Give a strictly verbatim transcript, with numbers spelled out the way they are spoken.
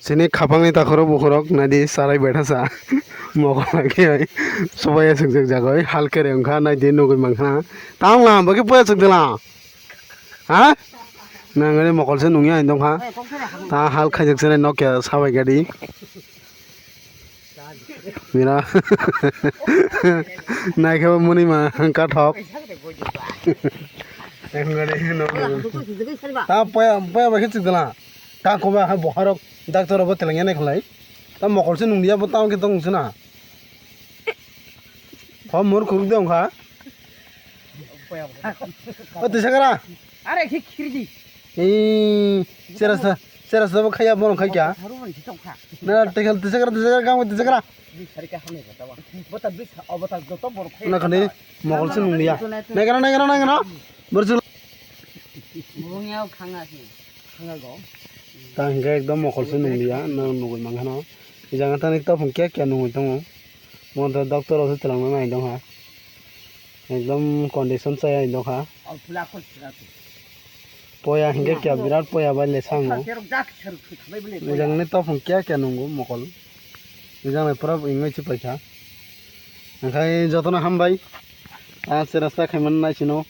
Chini khapangni takhoro bukhurok naidi sarai baithasa. Mokol lagi hai. Subaya sukjak jagoi. Halkere wngkha naidi nugui mankha. Tangla, bagi poya sukdala. Ha? Nangani mokol se nungya indong ha. Ta hal khaijak sene nokya sabai gadi. Mira. Naikhe muni ma kathok. Ekdom gari no. Ta poya, poya ba khichik dala. Ta koba ha boharok doctor bo telengya nai khlai. Ta mokol se nungya bo ta ke tong sina. Ho mur khuruk de ongkha. O tisakara. Are khi khirdi. Ee, serasa, serasa bo khaya bono khai kya. Haru man si tongkha. Na tekhel tisakara, tisakara, gam tisakara. Bisari ka hamne bata wa. Bata bis, o bata joto bor khai. Na khani mokol se nungya. Nai kana, nai kana, nai kana. Borjul. Bung yao khanga si. Khanga go. Ta hingke ekdom mokol se nungya, no nugui mankha no. Ijang tani topung kya kya nungui tongo. Monta doctor o se twlangna nai dong ha. Ekdom condition chaya dong ha. Poya hingke kya birat poya bai le sango. Ijang ni topung kya kya nungo mokol. Ijang le pura ingoi chipai kha. Angkhai jotono hambai. A se rasta khaiman nai sino.